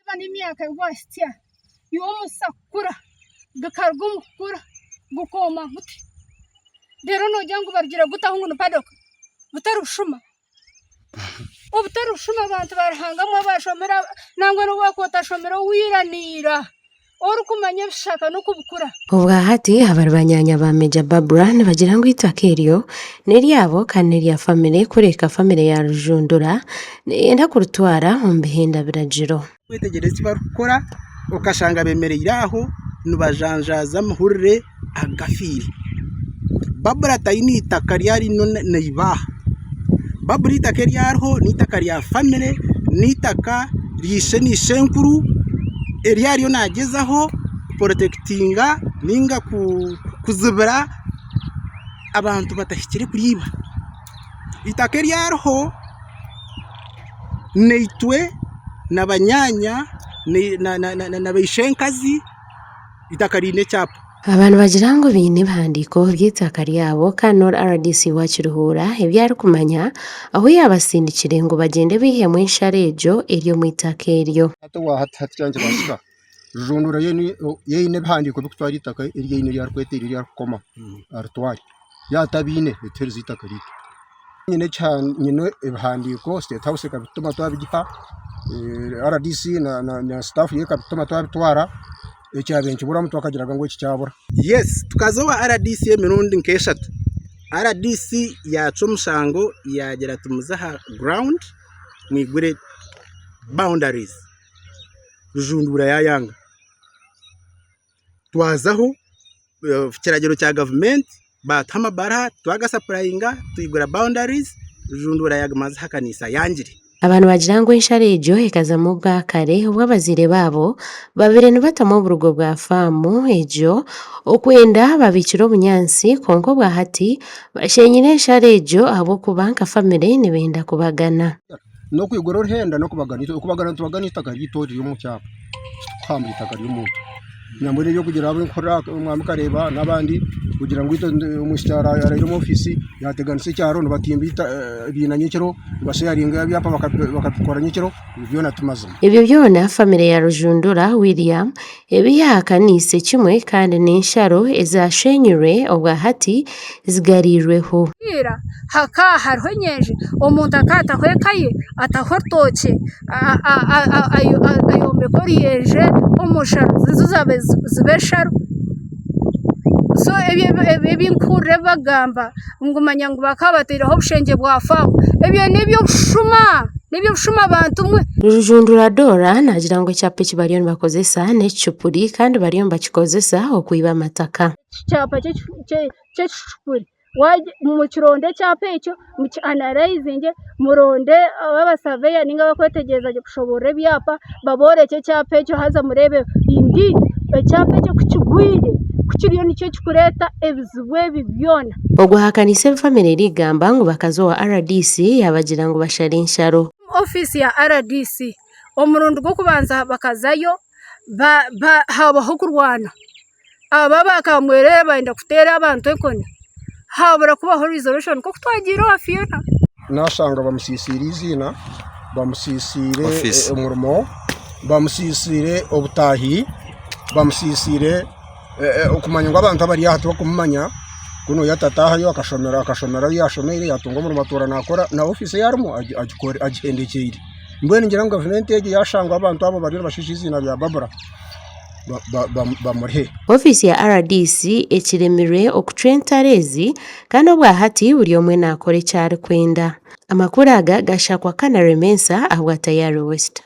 Waaba n'emyaka ei waahitsya, iwe omusisa kukura, gukaruga omu kukura gukooma guti, reero noogira ngu barugire kugutaho ngu ni padoka, butari bushuma? Obutari bushuma abantu ba Ruhanga mwe abashomire nangwa n'obu wakuba otashomire owa ira na ira orikumanya ebishaka n'okubikura. Obwahati abari banyaanya ba Major Barbara nibagira ngu eitaka eryo n'eryabo kandi n'erya famire kureka famire ya Rujundura neyenda kuritwara omu bihenda biragiro. Kwetegyereza eki barikukora okashanga bemereire aho nibajanjaaza amahurire agafiire. Babura taine eitaka eri ariyo naiba aha. Babura eitaka eri ariho n'eitaka rya famire, n'eitaka rya ishe na ishenkuru eri ariyo naagyezaho kuporotekitinga nainga kuzibira abantu batahikire kuriiba. Eitaka eri ariho. Naitwe na banyaanya na baishenkazi eitaka riine ekyapa. Aba nibagira ngu baine ebihandiiko by'eitaka ryabo kandi n'ori rdc wa Kiruhura ebi arikumanya ahu yaabasindikire ngu bagyende baihemu ensharo egyo eri omu itaka eryo. Hati owa hati hati kyaba nikibaasika Rujundura yo eine ebihandiiko birikutwara eitaka eri aine eri arikweteera eri arikukoma aritware yaaba atabiine etuheereze eitaka ryaitu. Nyine ebihandiiko state house ekabituma twabigiha, RDC na staff ye ekabituma twabitwara, ekyabaire nikiburamu twakagiraga ngu eki kyabura. Yes tukaza owa RDC emirundi nk'eshatu, RDC yaacwa omushango yaagira ati muze aha ground mwigure boundaries, Rujundura yaayanga. Twazaho ekiragiro kya gavumenti baatuha amabaruha twagasapurayinga twigura boundaries Rujundura yaguma azihakanisa ayangire. Aba nibagira ngu ensharo egyo ekazamu obwakare obu abazaire baabo babaire nibatamu oburugo bwa faamu egyo okwenda babiikire obunyaatsi kwonka obwahati bashenyire ensharo egyo ahabw'okuba nka famire nibenda kubagana. N'okwigura oruhenda n'okubagana eitaka, okubagana nitubagana eitaka ryaitu riri omu kyapa titukuhamba eitaka ry'omuntu. Nambwenu eby'okugira abu ndikuhurira omwami Kareeba n'abandi kugira ngu itwe omwishiki araire omu ofiisi yaateganisa ekyaro nibatimba ebiina nyekiro nibasheyaringa ebyapa bakabikora nyekiro ebyo byona ti mazima. Ebyo byona famire ya Rujundura William ebi yaahakaniise kimwe kandi n'ensharo ezaashenyirwe obwa hati zigariirweho. Ira hakaba hariho enyenje, omuntu akaba ataho eka ye, ataho orutookye, ayombeka oruyenje omu nsharo nizo zaabaire ziba ensharo. So ebyo ebi ndikuhurira ebi barikugamba ngu manya ngu bakaba bataireho obushengye bwa faamu, ebyo n'eby'obushuma, n'eby'obushuma bantu mwe. Rujundura Dora naagira ngu ekyapa eki bariyo nibakozesa n'ekicupuri kandi bariyo nibakikozesa okwiba amataka. Ekyapa ky'ekicupuri mukironde ekyapa ekyo muki anarayizinge muronde abasaveya ninga abakwetegyereza gye kushoboorora ebyapa baborekye ekyapa ekyo haza mureebe indeed ekyapa ekyo ku kigwire ku kiriyo nikyo kirikureeta ebizibu ebi byona. Ogu ahakaniise ebi famire erikugamba ngu bakaza owa rdc yaabagira ngu bashare ensharo. Ofiisi ya rdc omurundi gw'okubanza bakazayo haabaho okurwana. Aba abakamwereere bayenda kuteera abantu enkoni habura kubaho resolution nk'oku twagiire owa Fiona. Nashanga bamusisiire eiziina, bamusisiire omurimo, bamusisiire obutaahi, bamusisiire okumanya ngu abantu abari aha tibakumumanya kunu oyo atataahayo akashomera ahu yashomeire yatunga omurimo atuura nakora na ofiisi ei arimu agihendekyeire. Mbwenu ningira ngu gavumenti egi yashanga abantu abo bariyo nibashiisha eiziina rya Barbara. bamurihe. Ofiisi ya rdc ekiremirwe okucwa entaro ezi kandi obwahati buri omwe nakora eki arikwenda. Amakuru aga gashakwa Canary Mensah ahabwa Tayari West.